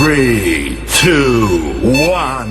3, 2, 1.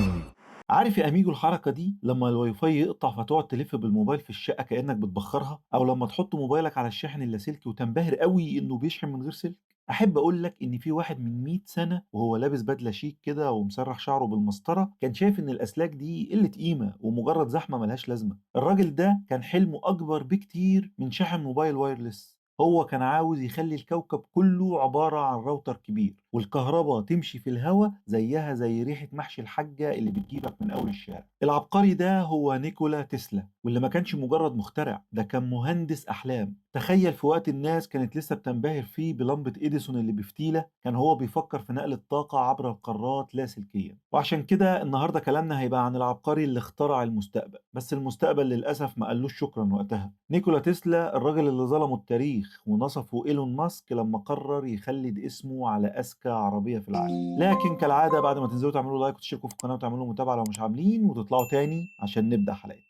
عارف يا أميجو الحركة دي لما الواي فاي يقطع فتقعد تلف بالموبايل في الشقة كأنك بتبخرها، أو لما تحط موبايلك على الشاحن اللاسلكي وتنبهر قوي إنه بيشحن من غير سلك؟ أحب أقول لك إن في واحد من 100 سنة وهو لابس بدلة شيك كده ومسرح شعره بالمسطرة كان شايف إن الأسلاك دي قلة قيمة ومجرد زحمة ملهاش لازمة. الراجل ده كان حلمه أكبر بكتير من شاحن موبايل wireless. هو كان عاوز يخلي الكوكب كله عبارة عن راوتر كبير، والكهرباء تمشي في الهواء زيها زي ريحة محشي الحاجة اللي بتجيبك من أول الشارع. العبقري ده هو نيكولا تسلا، واللي ما كانش مجرد مخترع، ده كان مهندس أحلام. تخيل في وقت الناس كانت لسه بتنبهر فيه بلمبة إديسون اللي بفتيلة، كان هو بيفكر في نقل الطاقة عبر القارات لاسلكيا. وعشان كده النهاردة كلامنا هيبقى عن العبقري اللي اخترع المستقبل، بس المستقبل للأسف ما قالوش شكرا وقتها. نيكولا تسلا الراجل اللي ظلمه التاريخ ونصفه إيلون ماسك لما قرر يخلد اسمه على أذكى عربية في العالم. لكن كالعادة بعد ما تنزلوا تعملوا لايك وتشتركوا في القناة وتعملوا متابعة لو مش عاملين، وتطلعوا تاني عشان نبدأ حلقتنا.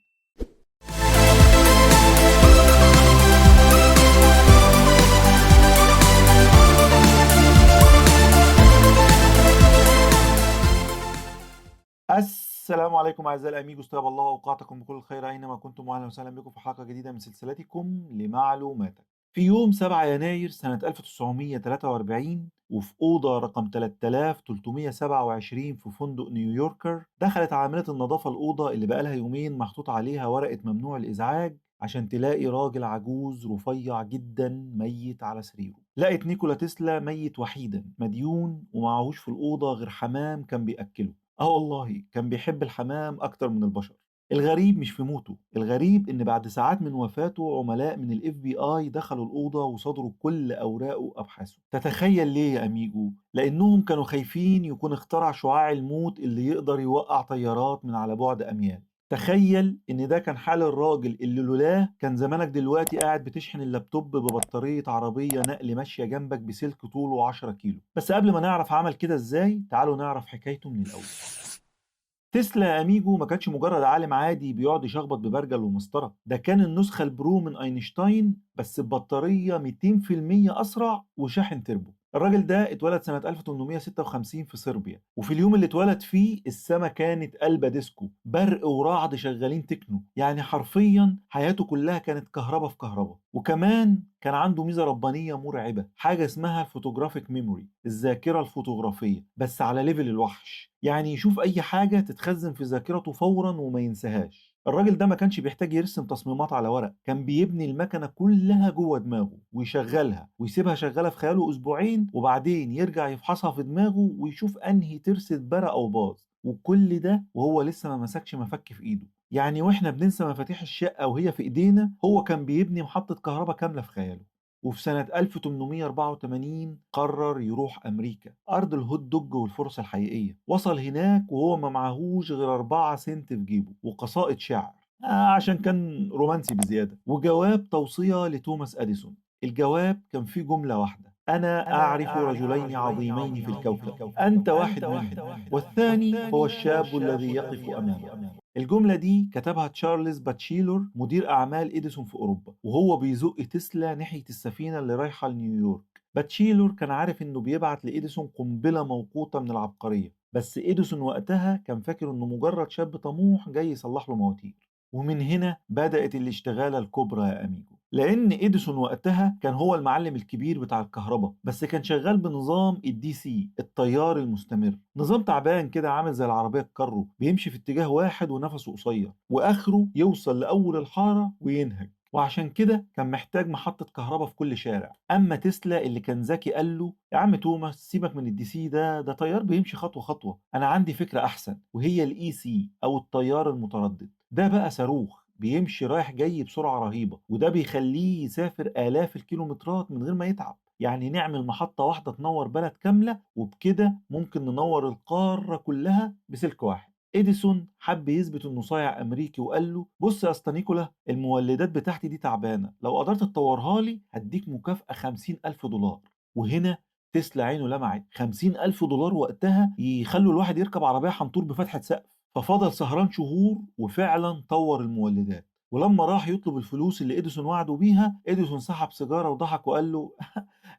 السلام عليكم أعزائي الأميجوس، طيب الله أوقاتكم بكل الخير أينما كنتم، وأهلا وسهلا بكم في حلقة جديدة من سلسلتكم لمعلوماتك. في يوم 7 يناير سنة 1943 وفي أوضة رقم 3327 في فندق نيويوركر، دخلت عاملة النظافة الأوضة اللي بقالها يومين محطوط عليها ورقة ممنوع الإزعاج عشان تلاقي راجل عجوز رفيع جدا ميت على سريره. لقت نيكولا تسلا ميت وحيدا مديون ومعهوش في الأوضة غير حمام كان بيأكله. والله كان بيحب الحمام أكتر من البشر. الغريب مش في موته، الغريب إن بعد ساعات من وفاته عملاء من ال FBI دخلوا الأوضة وصادروا كل أوراقه وأبحاثه. تتخيل ليه يا أميجو؟ لأنهم كانوا خايفين يكون اخترع شعاع الموت اللي يقدر يوقع طيارات من على بعد أميال. تخيل إن ده كان حال الراجل اللي لولاه كان زمانك دلوقتي قاعد بتشحن اللابتوب ببطارية عربية نقل ماشية جنبك بسلك طوله 10 كيلو. بس قبل ما نعرف عمل كده إزاي، تعالوا نعرف حكايته من الأول. تسلا يا أميجو ما كانش مجرد عالم عادي بيقعد يشخبط ببرجل ومسطرة، ده كان النسخة ال pro من أينشتاين بس ببطارية 200% أسرع وشاحن تربو. الراجل ده اتولد سنة 1856 في صربيا، وفي اليوم اللي اتولد فيه السما كانت قلبة ديسكو، برق ورعد شغالين تكنو، يعني حرفيا حياته كلها كانت كهربا في كهربا. وكمان كان عنده ميزة ربانية مرعبة، حاجة اسمها ال photographic memory، الذاكرة الفوتوغرافية، بس على level الوحش، يعني يشوف أي حاجة تتخزن في ذاكرته فورا وما ينساهاش. الراجل ده ما كانش بيحتاج يرسم تصميمات على ورق، كان بيبني المكنة كلها جوه دماغه ويشغلها ويسيبها شغالة في خياله أسبوعين، وبعدين يرجع يفحصها في دماغه ويشوف أنهي ترس اتبرق أو باظ، وكل ده وهو لسه ما مسكش مفك في إيده. يعني وإحنا بننسى مفاتيح الشقة وهي في إيدينا، هو كان بيبني محطة كهرباء كاملة في خياله. وفي سنة 1884 قرر يروح أمريكا، أرض الهوت دوج والفرص الحقيقية. وصل هناك وهو ما معهوش غير 4 سنت في جيبه وقصائد شعر عشان كان رومانسي بزيادة، وجواب توصية لتوماس أديسون. الجواب كان فيه جملة واحدة: أنا أعرف رجلين عظيمين في الكوكب، أنت واحد منهم، والثاني هو الشاب الذي يقف أمامك. الجملة دي كتبها تشارلز باتشيلور مدير أعمال إديسون في أوروبا، وهو بيزق تسلا ناحية السفينة اللي رايحة لنيويورك. باتشيلور كان عارف إنه بيبعت لإديسون قنبلة موقوتة من العبقرية، بس إديسون وقتها كان فاكر إنه مجرد شاب طموح جاي يصلح له مواتير. ومن هنا بدأت الاشتغالة الكبرى يا أميجو، لأن إديسون وقتها كان هو المعلم الكبير بتاع الكهرباء، بس كان شغال بنظام ال DC، التيار المستمر، نظام تعبان كده عامل زي العربية الكارو، بيمشي في اتجاه واحد ونفسه قصير، وآخره يوصل لأول الحارة وينهج. وعشان كده كان محتاج محطة كهرباء في كل شارع. أما تسلا اللي كان ذكي قال له: يا عم توماس سيبك من ال DC ده تيار بيمشي خطوة خطوة، أنا عندي فكرة أحسن، وهي ال AC أو التيار المتردد. ده بقى صاروخ بيمشي رايح جاي بسرعة رهيبة، وده بيخليه يسافر آلاف الكيلومترات من غير ما يتعب. يعني نعمل محطة واحدة تنور بلد كاملة، وبكده ممكن ننور القارة كلها بسلك واحد. إديسون حب يثبت إنه صايع أمريكي وقال له: بص يا اسطى نيكولا، المولدات بتاعتي دي تعبانة، لو قدرت تطورها لي هديك مكافأة $50,000. وهنا تسلا عينه لمعت، $50,000 وقتها يخلوا الواحد يركب عربية حنطور بفتحة سقف. ففضل سهران شهور وفعلا طور المولدات. ولما راح يطلب الفلوس اللي إديسون وعده بيها، إديسون سحب سيجارة وضحك وقال له: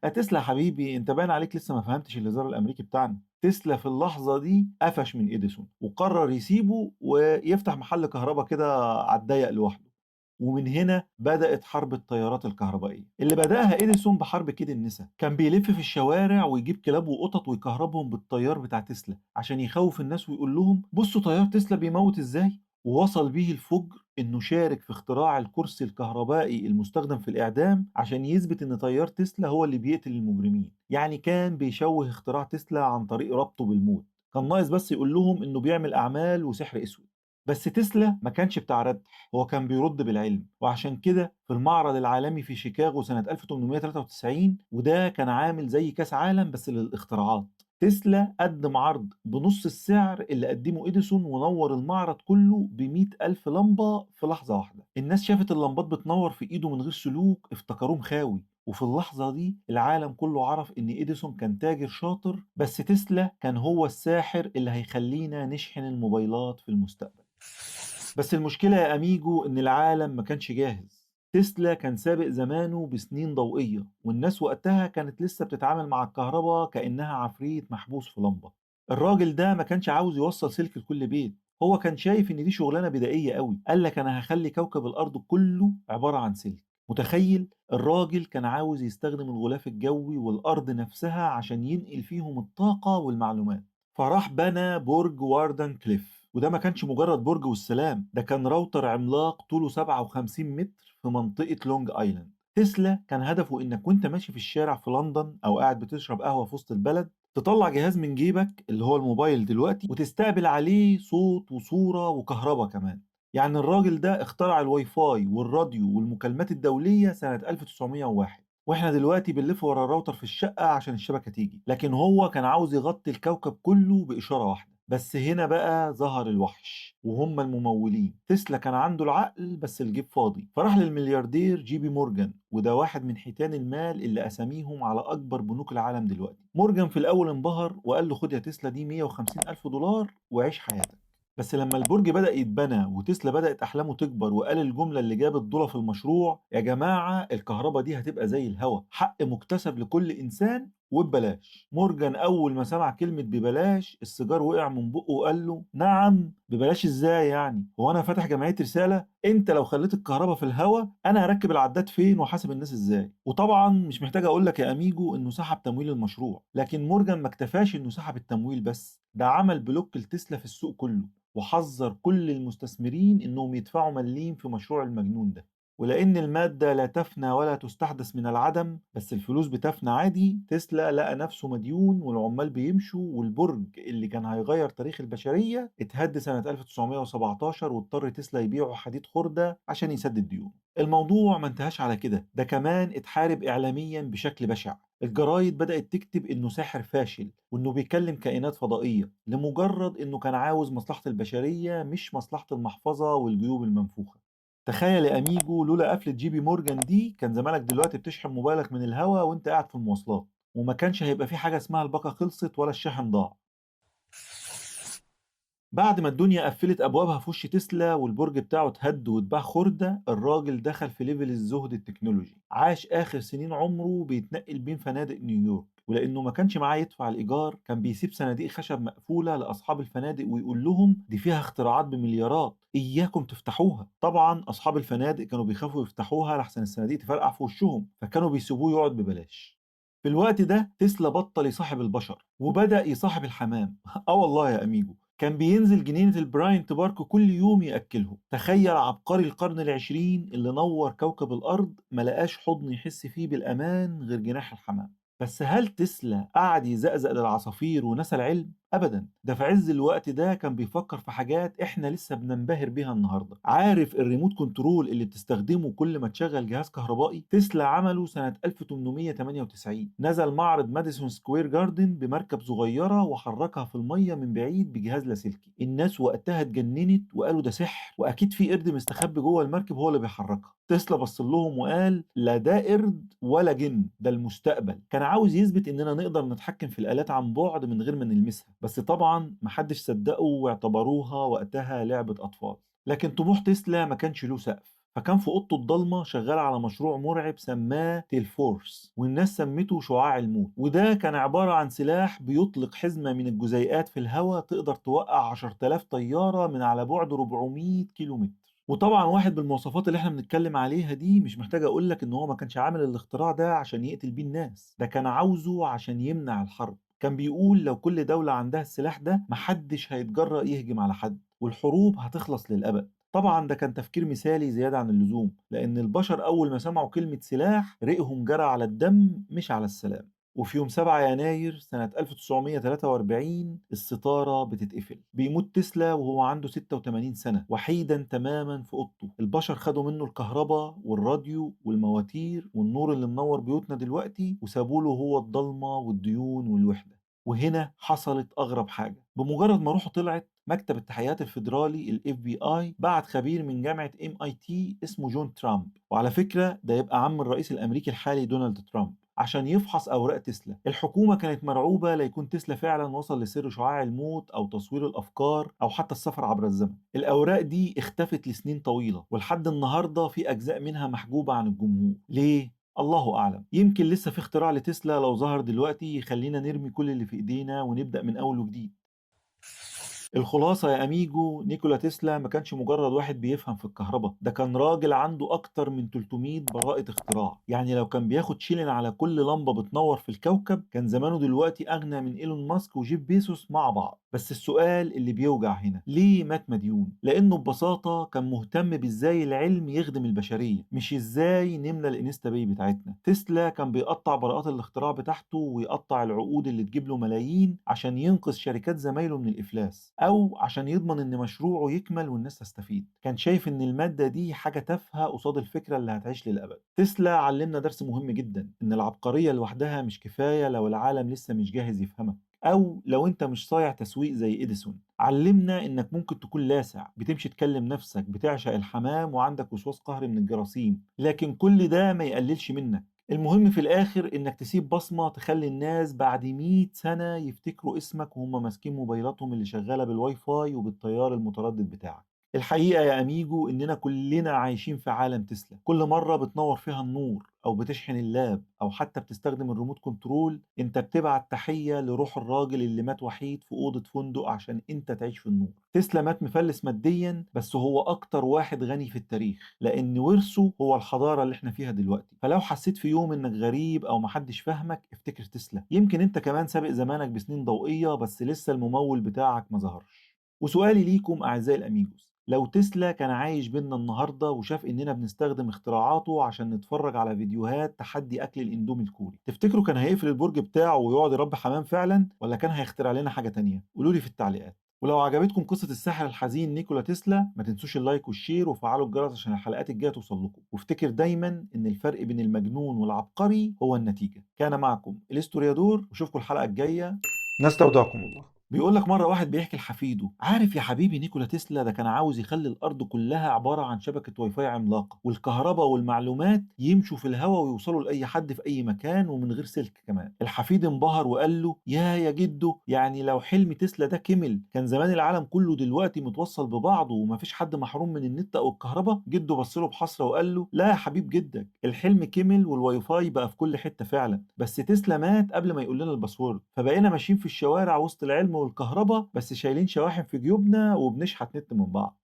"يا تسلا يا حبيبي، أنت باين عليك لسه ما فهمتش الهزار الأمريكي بتاعنا." تسلا في اللحظة دي قفش من إديسون وقرر يسيبه ويفتح محل كهربا كده على الضيق لوحده. ومن هنا بدأت حرب التيارات الكهربائية اللي بدأها إديسون بحرب كيد النسا. كان بيلف في الشوارع ويجيب كلاب وقطط ويكهربهم بالتيار بتاع تسلا عشان يخوف الناس ويقول لهم بصوا تيار تسلا بيموت إزاي. ووصل بيه الفجر إنه شارك في اختراع الكرسي الكهربائي المستخدم في الإعدام عشان يثبت إن تيار تسلا هو اللي بيقتل المجرمين. يعني كان بيشوه اختراع تسلا عن طريق ربطه بالموت، كان ناقص بس يقول لهم إنه بيعمل أعمال وسحر أسود. بس تسلا ما كانش بتاع ردح، هو كان بيرد بالعلم. وعشان كده في المعرض العالمي في شيكاغو سنة 1893، وده كان عامل زي كاس عالم بس للاختراعات، تسلا قدم عرض بنص السعر اللي قدمه إديسون ونور المعرض كله ب100,000 لمبة في لحظة واحدة. الناس شافت اللمبات بتنور في إيده من غير سلوك، افتكروه مخاوي. وفي اللحظة دي العالم كله عرف إن إديسون كان تاجر شاطر، بس تسلا كان هو الساحر اللي هيخلينا نشحن الموبايلات في المستقبل. بس المشكلة يا أميجو إن العالم ما كانش جاهز. تسلا كان سابق زمانه بسنين ضوئية، والناس وقتها كانت لسه بتتعامل مع الكهرباء كأنها عفريت محبوس في لمبة. الراجل ده ما كانش عاوز يوصل سلك لكل بيت، هو كان شايف إن دي شغلانة بدائية قوي. قال لك أنا هخلي كوكب الأرض كله عبارة عن سلك. متخيل؟ الراجل كان عاوز يستخدم الغلاف الجوي والأرض نفسها عشان ينقل فيهم الطاقة والمعلومات. فراح بنى برج واردن كليف، وده ما كانش مجرد برج والسلام، ده كان راوتر عملاق طوله 57 متر في منطقة لونج آيلاند. تسلا كان هدفه إنك وانت ماشي في الشارع في لندن أو قاعد بتشرب قهوة في وسط البلد تطلع جهاز من جيبك اللي هو الموبايل دلوقتي وتستقبل عليه صوت وصورة وكهرباء كمان. يعني الراجل ده اخترع الواي فاي والراديو والمكالمات الدولية سنة 1901، واحنا دلوقتي بنلف ورا الراوتر في الشقة عشان الشبكة تيجي، لكن هو كان عاوز يغطي الكوكب كله بإشارة واحدة. بس هنا بقى ظهر الوحش وهم الممولين. تسلا كان عنده العقل بس الجيب فاضي، فراح للملياردير جي بي مورجان، وده واحد من حيتان المال اللي أساميهم على أكبر بنوك العالم دلوقتي. مورجان في الأول انبهر وقال له خد يا تسلا دي 150 ألف دولار وعيش حياتك. بس لما البرج بدأ يتبنى وتسلا بدأت أحلامه تكبر وقال الجملة اللي جابت ضلة في المشروع: يا جماعة الكهرباء دي هتبقى زي الهوا، حق مكتسب لكل إنسان وببلاش. مورجان أول ما سمع كلمة ببلاش السيجار وقع من بقه وقال له نعم، ببلاش إزاي يعني؟ هو أنا فاتح جمعية رسالة؟ أنت لو خليت الكهرباء في الهوا أنا هركب العداد فين وحاسب الناس إزاي؟ وطبعا مش محتاج أقول لك يا أميجو إنه سحب تمويل المشروع، لكن مورجان ما اكتفاش إنه سحب التمويل بس، ده عمل block لتسلا في السوق كله وحذر كل المستثمرين إنهم يدفعوا مليم في مشروع المجنون ده. ولأن المادة لا تفنى ولا تستحدث من العدم، بس الفلوس بتفنى عادي، تسلا لقى نفسه مديون والعمال بيمشوا، والبرج اللي كان هيغير تاريخ البشرية اتهد سنة 1917، واضطر تسلا يبيعه حديد خردة عشان يسدد ديونه. الموضوع ما انتهاش على كده، ده كمان اتحارب إعلاميا بشكل بشع. الجرايد بدأت تكتب إنه ساحر فاشل وإنه بيكلم كائنات فضائية لمجرد إنه كان عاوز مصلحة البشرية مش مصلحة المحفظة والجيوب المنفوخة. تخيل يا أميجو لولا قفلة جي بي مورجان دي كان زمانك دلوقتي بتشحن موبايلك من الهوا وانت قاعد في المواصلات، وما كانش هيبقى في حاجة اسمها الباقة خلصت ولا الشاحن ضاع. بعد ما الدنيا قفلت أبوابها في وش تسلا والبرج بتاعه اتهد واتباع خردة، الراجل دخل في level الزهد التكنولوجي. عاش آخر سنين عمره بيتنقل بين فنادق نيويورك، ولأنه ما كانش معاه يدفع الإيجار كان بيسيب صناديق خشب مقفولة لأصحاب الفنادق ويقول لهم دي فيها اختراعات بمليارات، إياكم تفتحوها. طبعا أصحاب الفنادق كانوا بيخافوا يفتحوها لحسن الصناديق تفرقع في وشهم، فكانوا بيسيبوه يقعد ببلاش. في الوقت ده تسلا بطل يصاحب البشر وبدأ يصاحب الحمام. آه والله يا أميجو، كان بينزل جنينة البراينت بارك كل يوم يأكلهم. تخيل عبقري القرن العشرين اللي نور كوكب الأرض ما لقاش حضن يحس فيه بالأمان غير جناح الحمام. بس هل تسلا قعد يزقزق للعصافير ونسى العلم؟ أبدا، ده في عز الوقت ده كان بيفكر في حاجات إحنا لسه بننبهر بيها النهاردة. عارف ال remote control اللي بتستخدمه كل ما تشغل جهاز كهربائي؟ تسلا عمله سنة 1898، نزل معرض ماديسون سكوير جاردن بمركب صغيرة وحركها في المية من بعيد بجهاز لاسلكي. الناس وقتها اتجننت وقالوا ده سحر وأكيد في قرد مستخبي جوه المركب هو اللي بيحركها. تسلا بص لهم وقال لا ده قرد ولا جن، ده المستقبل. كان عاوز يثبت إننا نقدر نتحكم في الآلات عن بعد من غير ما نلمسها، بس طبعا محدش صدقه واعتبروها وقتها لعبة أطفال. لكن طموح تسلا ما كانش له سقف. فكان في أوضته الضلمة شغال على مشروع مرعب سماه تيلفورس، والناس سمته شعاع الموت. وده كان عبارة عن سلاح بيطلق حزمة من الجزيئات في الهواء تقدر توقع 10,000 طيارة من على بعد 400 كيلومتر. وطبعا واحد بالمواصفات اللي احنا بنتكلم عليها دي مش محتاج اقول لك ان هو ما كانش عامل الاختراع ده عشان يقتل بيه الناس، ده كان عاوزه عشان يمنع الحرب. كان بيقول لو كل دولة عندها السلاح ده محدش هيتجرأ يهجم على حد، والحروب هتخلص للأبد. طبعا ده كان تفكير مثالي زيادة عن اللزوم، لأن البشر أول ما سمعوا كلمة سلاح رئهم جرى على الدم مش على السلام. وفي يوم 7 يناير سنة 1943 الستارة بتتقفل، بيموت تسلا وهو عنده 86 سنة، وحيدا تماما في أوضته. البشر خدوا منه الكهرباء والراديو والمواتير والنور اللي منور بيوتنا دلوقتي، وسابوا له هو الضلمة والديون والوحدة. وهنا حصلت أغرب حاجة، بمجرد ما روحه طلعت، مكتب التحقيقات الفيدرالي ال FBI بعت خبير من جامعة MIT اسمه جون ترامب، وعلى فكرة ده يبقى عم الرئيس الأمريكي الحالي دونالد ترامب، عشان يفحص أوراق تسلا. الحكومة كانت مرعوبة ليكون تسلا فعلا وصل لسر شعاع الموت أو تصوير الأفكار أو حتى السفر عبر الزمن. الأوراق دي اختفت لسنين طويلة، ولحد النهاردة في أجزاء منها محجوبة عن الجمهور. ليه؟ الله أعلم. يمكن لسه في اختراع لتسلا لو ظهر دلوقتي يخلينا نرمي كل اللي في إيدينا ونبدأ من أول وجديد. الخلاصة يا أميجو، نيكولا تسلا ما كانش مجرد واحد بيفهم في الكهرباء، ده كان راجل عنده أكتر من 300 براءة اختراع. يعني لو كان بياخد شيلن على كل لمبة بتنور في الكوكب كان زمانه دلوقتي أغنى من إيلون ماسك وجيف بيسوس مع بعض. بس السؤال اللي بيوجع هنا، ليه مات مديون؟ لأنه ببساطة كان مهتم بإزاي العلم يخدم البشرية، مش إزاي نملى الإنستا باي بتاعتنا. تسلا كان بيقطع براءات الاختراع بتاعته ويقطع العقود اللي تجيب له ملايين عشان ينقذ شركات زمايله من الإفلاس، أو عشان يضمن إن مشروعه يكمل والناس تستفيد. كان شايف إن المادة دي حاجة تافهة قصاد الفكرة اللي هتعيش للأبد. تسلا علمنا درس مهم جدا، إن العبقرية لوحدها مش كفاية لو العالم لسه مش جاهز يفهمك، أو لو أنت مش صايع تسويق زي إديسون. علمنا إنك ممكن تكون لاسع، بتمشي تكلم نفسك، بتعشق الحمام، وعندك وسواس قهري من الجراثيم، لكن كل ده ما يقللش منك. المهم في الآخر إنك تسيب بصمة تخلي الناس بعد 100 سنة يفتكروا اسمك وهم ماسكين موبايلاتهم اللي شغالة بالواي فاي وبالتيار المتردد بتاعك. الحقيقة يا أميجو إننا كلنا عايشين في عالم تسلا. كل مرة بتنور فيها النور أو بتشحن ال lap أو حتى بتستخدم ال remote control، أنت بتبعت تحية لروح الراجل اللي مات وحيد في أوضة فندق عشان أنت تعيش في النور. تسلا مات مفلس ماديا، بس هو أكتر واحد غني في التاريخ، لأن ورثه هو الحضارة اللي احنا فيها دلوقتي. فلو حسيت في يوم إنك غريب أو محدش فاهمك، افتكر تسلا. يمكن أنت كمان سابق زمانك بسنين ضوئية، بس لسه الممول بتاعك ما ظهرش. وسؤالي ليكم أعزائي الأميجوس، لو تسلا كان عايش بينا النهارده وشاف اننا بنستخدم اختراعاته عشان نتفرج على فيديوهات تحدي اكل الاندومي الكوري، تفتكروا كان هيقفل البرج بتاعه ويقعد يربي حمام فعلا، ولا كان هيخترع لنا حاجة تانية؟ قولوا لي في التعليقات. ولو عجبتكم قصة الساحر الحزين نيكولا تسلا، ما تنسوش ال like وال share وفعلوا الجرس عشان الحلقات الجاية توصل لكم. وافتكر دايما ان الفرق بين المجنون والعبقري هو النتيجة. كان معكم الاستوريادور، واشوفكم الحلقة الجاية. نستودعكم الله. بيقول لك مرة واحد بيحكي لحفيده، عارف يا حبيبي نيكولا تسلا ده كان عاوز يخلي الأرض كلها عبارة عن شبكة واي فاي عملاقة، والكهرباء والمعلومات يمشوا في الهواء ويوصلوا لأي حد في أي مكان ومن غير سلك كمان. الحفيد انبهر وقال له يا جدو، يعني لو حلم تسلا ده كمل كان زمان العالم كله دلوقتي متوصل ببعضه ومفيش حد محروم من النت أو الكهرباء. جده بص له بحسرة وقال له لا يا حبيب جدك، الحلم كمل والواي فاي بقى في كل حتة فعلا، بس تسلا مات قبل ما يقول لنا ال password، فبقينا ماشيين في الشوارع وسط العلم والكهرباء بس شايلين شواحن في جيوبنا وبنشحت نت من بعض.